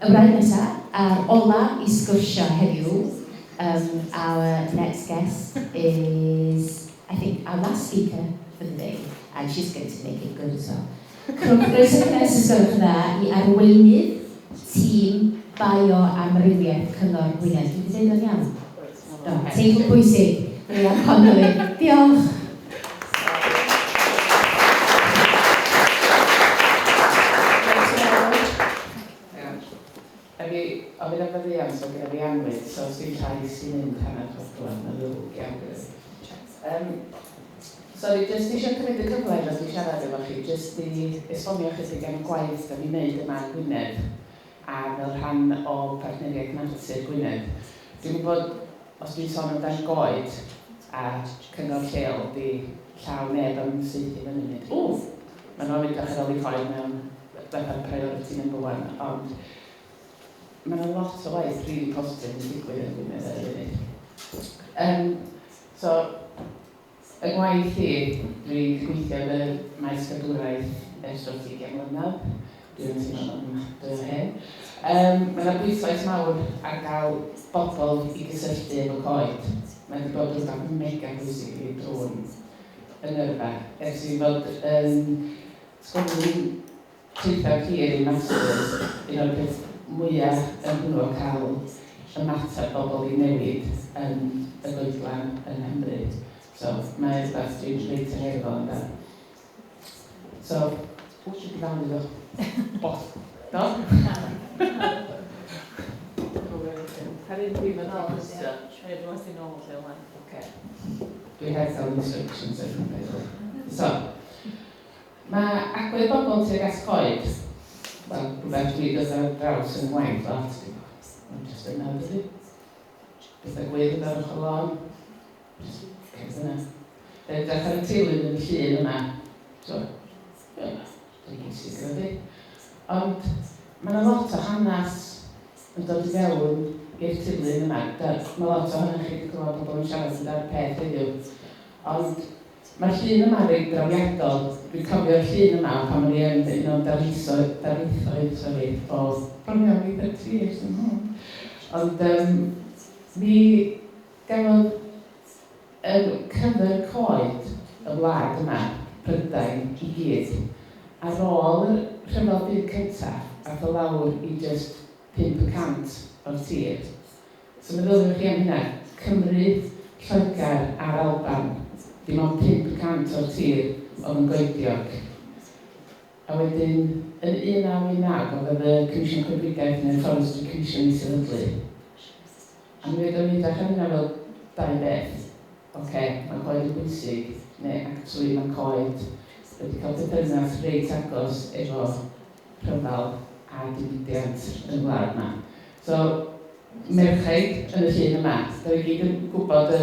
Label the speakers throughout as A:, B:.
A: Y wraig nesaf, a'r ola i sgwrsio heddiw, our next guest is, I think, our last speaker for the day, and she's going to make it good as well. Croeso cynnes, os gwelwch yn dda, i arweinydd tîm bioamrywiaeth Cyngor Gwynedd. Dwi wedi dweud o'n iawn? Do, teitl pwysig. Leah Connolly. Diolch.
B: A fi, ofyn am faddeuant, so gyda fi annwyd, so os dwi'n llais i'n mynd hanner ffordd rwan, mae'n ddrwg iawn gyda fi. Sori, jyst eisiau cymryd y cyfle i ddod i siarad efo chi, jyst i esbonio chydig am y gwaith da ni'n neud yma yng Ngwynedd, a fel rhan o Partneriaeth Natur Gwynedd. Dwi'n gwybod, os dwi'n sôn amdan goed a cyngor lleol, di llaw neb am saethu fyny mynd, ww, maen nhw'n edrych ar ôl eu coed mewn fatha priority number one, ond mae yna lot o waith really positif yn digwydd yn Gwynedd ar y funud. So, yng ngwaith i, dwi wedi gweithio yn y maes gadwraeth ers dros 20 mlynedd. Dwi'n teimlo'n ofnadwy o hen. Mae yna bwyslais mawr ar gael bobl i gysylltu efo coed. Mae wedi bod rhywbeth mega bwysig i fi drwy'n yn yrfa. Ers i fi fod yn sgwennu traethawd hir i'n masters, un o'r peth mwyaf yn hwnnw o cael ymateb bobl i newid yn y goedlan yng Nghymru. So, mae rhywbeth dwi'n reit angerddol amdan. So, ww, dwi 'di falu fo. Bot. Do?
C: Ar un pryd mae'n costio. Rwy'n sy'n ôl lle wan.
B: Oce. Dwi heb gael instructions ar hyn meddwl. So, mae agwedd bobl tuag at coed, wel, rhywbeth dwi dod ar draws yn ngwaith lot, dwi'n gwybod. Mae'n just yna, dydy. Pethau gwyrdd ar ochr lôn. Jyst cerdd yna. Edrych ar y teulu yn y llun yma. So, ie, dwi'n bwysig gyda fi. Ond mae yna lot o hanes yn dod i fewn i'r tirlun yma. Mae lot ohonoch chi wedi clywed pobl yn siarad amdano'r peth heddiw. Ond mae'r llun yma reit drawiadol. Dwi'n cofio'r llun yma pan o'n i yn un o'n darlithoedd, darlithoedd, sori, o bron iawn i 30 years yn ôl. Ond mi gafodd cyfer coed y wlad yma, Prydain i gyd, ar ôl yr Rhyfel Byd Cyntaf, ath o lawr i jyst 5% o'r tir. So meddyliwch chi am hynna, Cymru, Lloegr a'r Alban, dim ond 5% o'r tir oedd yn goediog. A wedyn, yn 1919, gafodd y Comisiwn Coedwigaeth neu'r Forestry Commission ei sefydlu. A mi fedrwn ni edrych ar hynna fel dau beth. Ocê, mae coed yn bwysig, neu actually mae coed wedi cael perthynas reit agos efo rhyfel a diwydiant yn y wlad 'ma. So, merchaid yn y llun yma, da ni gyd yn gwybod y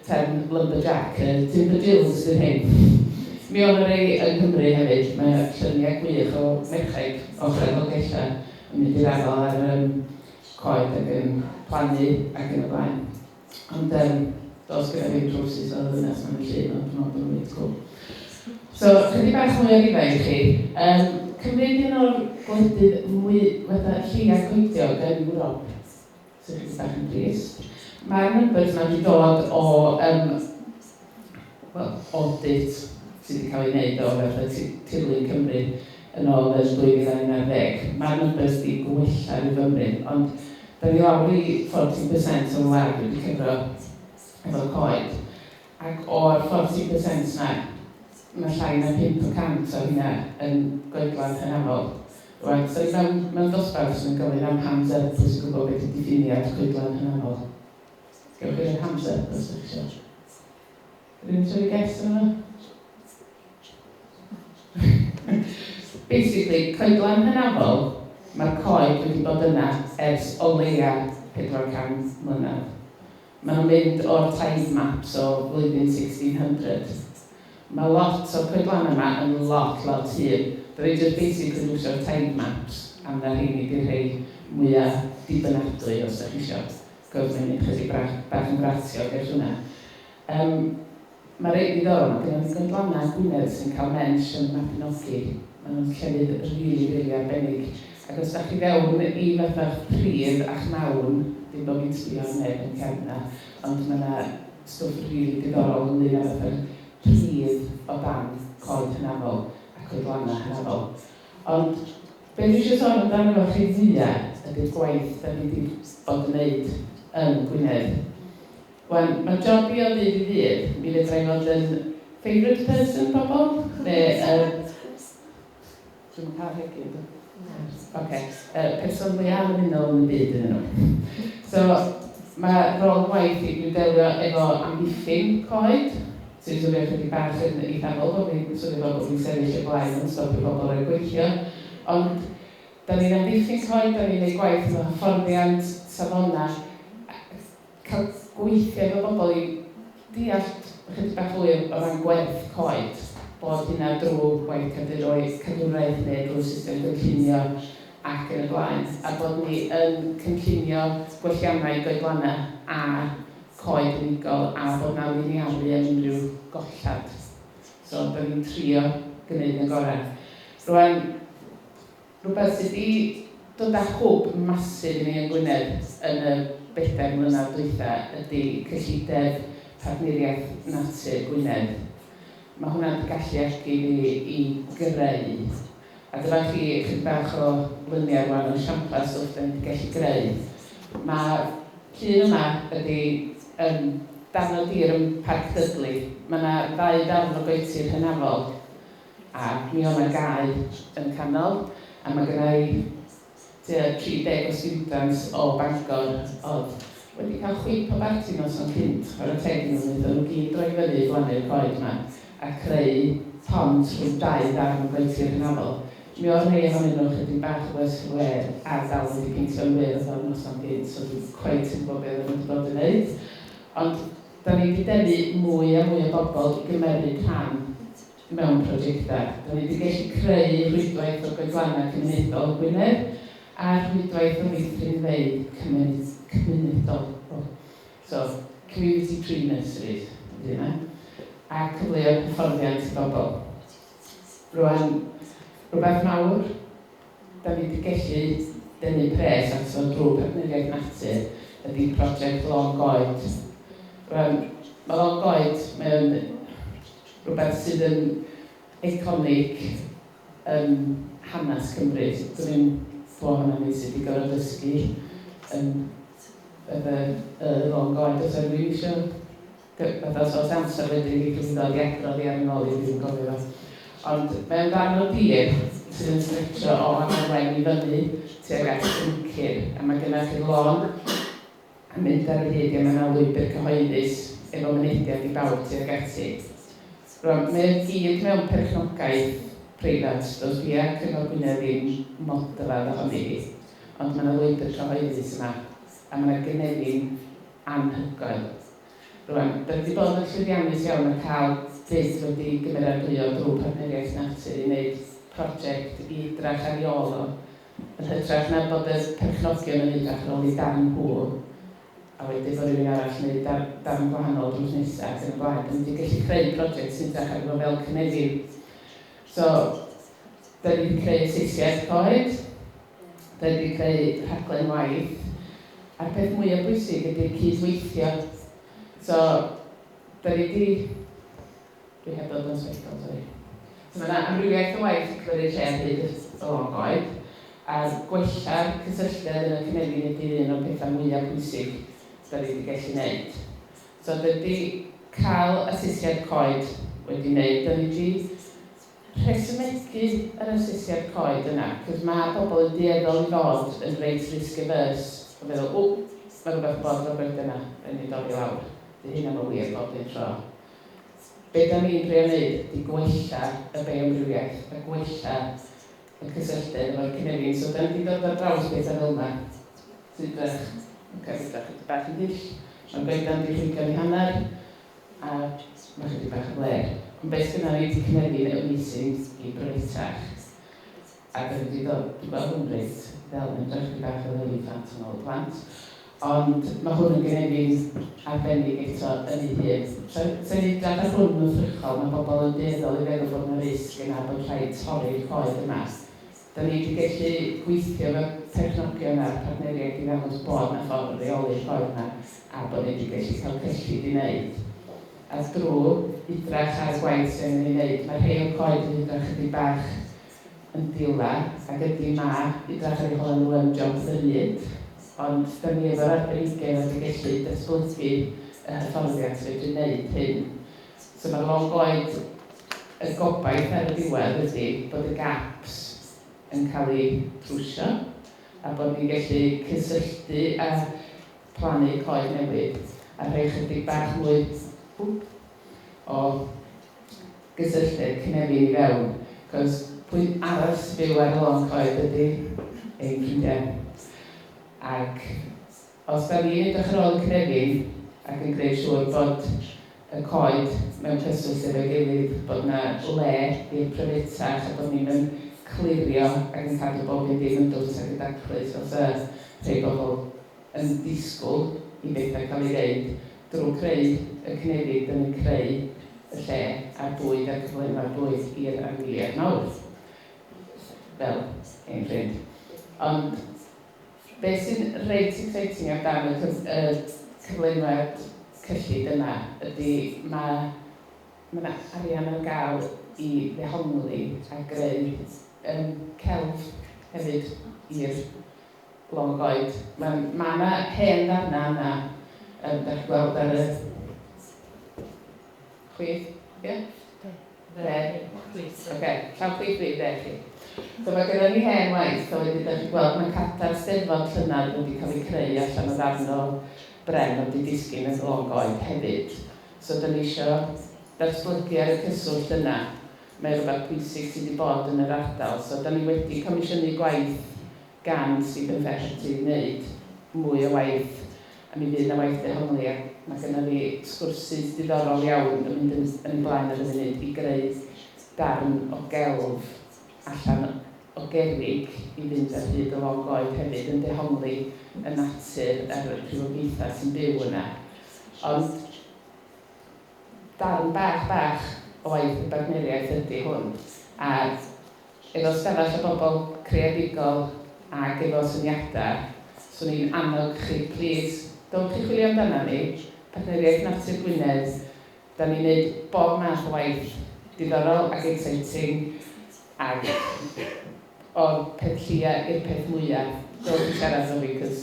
B: term lumberjack, y timber jills sydd hyn. Mi oedd 'na rei yng Nghymru hefyd, mae lluniau gwych o merchaid o ochrau Dolgellau yn mynd i'r afael ar coed ac yn plannu ac yn y blaen. Ond does gyda fi'm trowsus fel y ddynes 'ma yn y llun, ond dwi'n meddwl bod nhw'n reit cwl. So, chydig bach mwy o rifau i chi. Cymru ydi un o'r gwledydd mwy, fatha, lleia coediog yn Ewrop, sy'n chydig bach yn drist. Mae'r numbers 'ma wedi dod o wel, audit sydd wedi cael ei wneud o fatha tirlun Cymru yn ôl yn 2011. Mae'r numbers 'di gwella ryw fymryn, ond da ni lawr i 14% o'n wlad wedi cyfro efo coed, ac o'r 14% 'na, mae llai na 5% o hynna yn goedlan hynafol. Rwan, so ni mewn dosbarth sydd yn gofyn am hands up pwy sy'n gwybod beth ydy diffiniad coedlan hynafol. Gewch chi roi hands up os ydych chi eisiau. Rhywun eisiau rhoi guess arno fo? Basically, coedlan hynafol, mae'r coed wedi bod yna ers o leia 400 mlynedd. Maen nhw'n mynd o'r tithe maps o flwyddyn 1600. Mae lot o'r coedlannau yma yn lot, lot hŷn. Da ni jyst basically yn iwsio'r tithe maps am na rheini di'r rhei mwyaf dibynadwy os da chi isio. Cos mae'n mynd chydig bach yn fratiog ers hwnna. Mae'n reit ddiddorol, mae gennym ni goedlannau Gwynedd sy'n cael mensh yn y Mabinogi. Maen nhw'n llefydd rili, rili arbennig. Ac os da chi fewn i fatha pridd a chnawn, dim bod fi'n sbio ar neb yn cefn, ond mae yna stwff rili diddorol ynglyn â fatha'r pridd o dan coed hynafol a coedlannau hynafol. Ond be dwi eisiau sôn amdano fo chi fwyaf ydy'r gwaith da ni wedi bod yn wneud yn Gwynedd. Wan, mae job i o ddydd i ddydd, mi fedra i fod yn favourite person pobl, neu dwi'm yn cael rhegi, ydw? Oce, person mwyaf annymunol yn y byd iddyn nhw. So, mae rôl gwaith i, dwi'n delio efo amddiffyn coed, sy'n swnio chydig bach yn eithafol, bod fi'n swnio fel bod fi'n sefyll o blaen yn stopio bobl rhag gweithio. Ond, da ni'n amddiffyn coed, da ni'n gwneud gwaith efo hyfforddiant, safonau, cael gweithio efo bobl i deall chydig bach fwy o ran gwerth coed, bod hynna drwy gwaith cadwraeth neu drwy system gynllunio ac yn y blaen, a bod ni yn cynllunio gwelliannau goedlannau a coed unigol a bod 'na liniaru am unrhyw gollad. So, da ni'n trio gwneud yn gorau. Rwan, rhywbeth sydd wedi dod â hwb massive i ni yn Gwynedd yn y 4 mlynedd dwytha ydy cyllideb Partneriaeth Natur Gwynedd. Mae hwnna wedi galluogi fi i greu. A dyma chi chydig bach o luniau rwan o esiamplau stwff da ni wedi gallu greu. Mae llun yma ydy darn o dir yn Parc Dudley. Mae yna ddau darn o goetir hynafol a mi oedd yna gae yn y canol a mae gynna i tua 30 o students o Bangor oedd wedi cael chwip o barti noson cynt, chwarae teg nhw, wnaethon nhw gyd droi fyny i blannu'r coed yma a creu pont rhwng dau ddarn o goetir hynafol. Mi oedd rhai ohonyn nhw chydig bach o worse for wear a dal wedi peintio'n wyrdd o'r noson gynt, so dwi'n cweit yn gwybod beth oedden nhw wedi bod yn neud. Ond da ni wedi denu mwy a mwy o bobl i gymeryd rhan mewn prosiectau. Da ni wedi gallu creu rhwydwaith o goedlannau cymunedol yn Gwynedd a rhwydwaith o meithrinfeydd cymunedol. Oh. So, community tree nurseries, ydy hynna. A cyfleoedd hyfforddiant i bobl. Rwan, rhywbeth mawr, da ni wedi gallu denu pres ato drwy Partneriaeth Natur ydy prosiect Lôn Goed. Rwan, mae Lôn Goed, mae'n rhywbeth sydd yn eiconig yn hanes Cymru. Dwi'n bod hwnna'n ni sydd wedi gorfod dysgu yn y Lôn Goed. Os ydw i eisiau fatha os oes amser wedyn i chi ddod i adrodd i ar yn ôl i ddim yn gofio fo. Ond mae'n ddarn o dir sydd yn stretcho o Aberwen i fyny tuag at Bryncir. A mae gennych chi lôn yn mynd ar y hyd a mae yna lwybr cyhoeddus efo mynediad i bawb tuag ati. Rwan, mae o gyd mewn perchnogaeth preifat, does bia Cyngor Gwynedd ddim modfedd ohoni hi. Ond mae yna lwybr cyhoeddus yma, a mae yna gynefin anhygoel. Rwan, da ni wedi bod yn llwyddiannus iawn yn cael byd wedi gymeradwyo drwy Partneriaeth Natur i wneud prosiect i edrach ar ei ôl o. Yn hytrach na bod y perchnogion yn edrach ar ôl i darn nhw, a wedyn bod rhywun arall yn gwneud darn gwahanol drws nesaf ac yn y blaen. Da ni wedi gallu creu prosiect sy'n edrach arno fel cynefin. So, da ni wedi creu asesiad coed, da ni wedi creu rhaglen waith, a'r peth mwyaf bwysig ydy'r cydweithio. So, da ni wedi... Dwi heb ddod yn sbectol, sori. So mae yna amrywiaeth o waith yn cymryd lle ar hyd y lôn goed, a'r gwella'r cysylltiad yn y cynefin ydy un o'r pethau mwyaf pwysig da ni wedi gallu gwneud. So, dydy cael asesiad coed wedi wneud, da ni wedi rhesymegu yr asesiad coed yna, cos mae pobl yn dueddol i fod yn reit risk averse, o feddwl, "O, mae rhywbeth yn bod efo'r goeden yna, rhaid ni dorri lawr." Dy hynna mae'n wir bob un tro. Be da ni'n drio wneud ydy gwella y bioamrywiaeth a gwella y cysylltedd efo'r cynefin. So, da ni wedi dod ar draws bethau fel yma. Sydd bach, oce, okay, chydig bach yn hyll. Mae'n goedan di rhwygo ni hanner, a mae chydig bach yn fler. Ond beth sydd ni wedi cynefin amazing i bryfetach. A da ni wedi dod, dwi'n gweld hwn reit, fel yn edrych chydig bach fel eliffant yn ôl y plant. Ond mae hwn yn gynefin arbennig eto yn ei hun. So, so ni edrych ar hwn yn wrthrychol, mae bobl yn dueddol i feddwl bod yna risg yna bod rhaid torri'r coed yma. Da ni wedi gallu gweithio efo perchnogion a'r partneriaid i ddangos bod 'na ffordd o reoli'r coed 'ma a bod ni wedi gallu cael cyllid i wneud. A drwy idrach ar y gwaith sydd angen ei wneud, mae rhai o'r coed yn idrach chydig bach yn dila, ac ydy ma idrach ar eu holau nhw yn job ddrud, ond da ni efo'r arbenigedd a wedi gallu datblygu y hyfforddiant i fedru wneud hyn. So mae'r lôn goed, y gobaith ar y diwedd ydy bod y gaps yn cael eu trwsio a bod ni'n gallu cysylltu a plannu coed newydd a rhoi chydig bach mwy o gysylltedd cynefin i fewn. Cos pwy arall sy'n byw ar y lôn coed ydy ein ffrindiau. Ac os da ni'n edrych ar ôl y cynefin ac yn gwneud siŵr bod y coed mewn cyswllt efo'i gilydd, bod 'na le i'r pryfetach a bod ni'm yn clirio ac yn cadw bob un ddim yn dwt ac yn daclus fel 'sa rhei bobl yn disgwyl i bethau cael ei ddeud. Drwy creu y cynefin, 'da ni'n creu y lle a'r bwyd a'r cyflenwad bwyd i'r anwyliaid mawr, fel ein ffrind. Ond Be sy'n reit exciting amdan y cyflenwad cyllid yma ydy mae ma' 'na arian ar gael i ddehongli a greu celf hefyd i'r lôn goed. Ma' 'na hen ddarnau yna, dach chi'n gweld ar y chwith, ie? Dde. Chwith. Oce, llaw chwith fi, dde chi. So mae gennym ni hen waith, a wedyn dach chi'n gweld mae cadair Steddfod llynedd wedi cael ei creu allan o ddarn o bren oedd wedi disgyn yn y lôn goed hefyd. So dan ni isio datblygu ar y cyswllt yna. Mae rhywbeth pwysig sydd wedi bod yn yr ardal. So dan ni wedi comisiynu gwaith gan Stephen Faherty i wneud mwy o waith a mi fydd 'na waith dehongli ac mae gynna fi sgwrsys diddorol iawn yn mynd yn yn ei blaen ar y funud i greu darn o gelf allan o gerrig i fynd ar hyd y lôn goed hefyd yn dehongli y natur a'r rhywogaethau sy'n byw yna. Ond darn bach bach o waith y bartneriaeth ydy hwn a efo stafell o bobl creadigol ac efo syniadau, 'swn i'n annog chi, plîs, dowch i chwilio amdana ni, Partneriaeth Natur Gwynedd, 'da ni'n neud bob math o waith diddorol ac exciting ac o'r peth lleia i'r peth mwya, dowch i siarad efo fi 'cos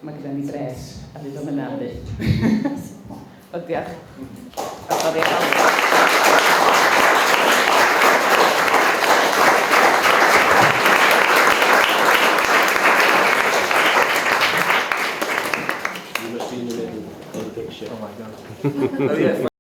B: mae gyda ni bres a fydd o'm yna am byth. Ond diolch. A sori am alw.
D: You must be in the middle of the picture. Oh my God. Oh yeah.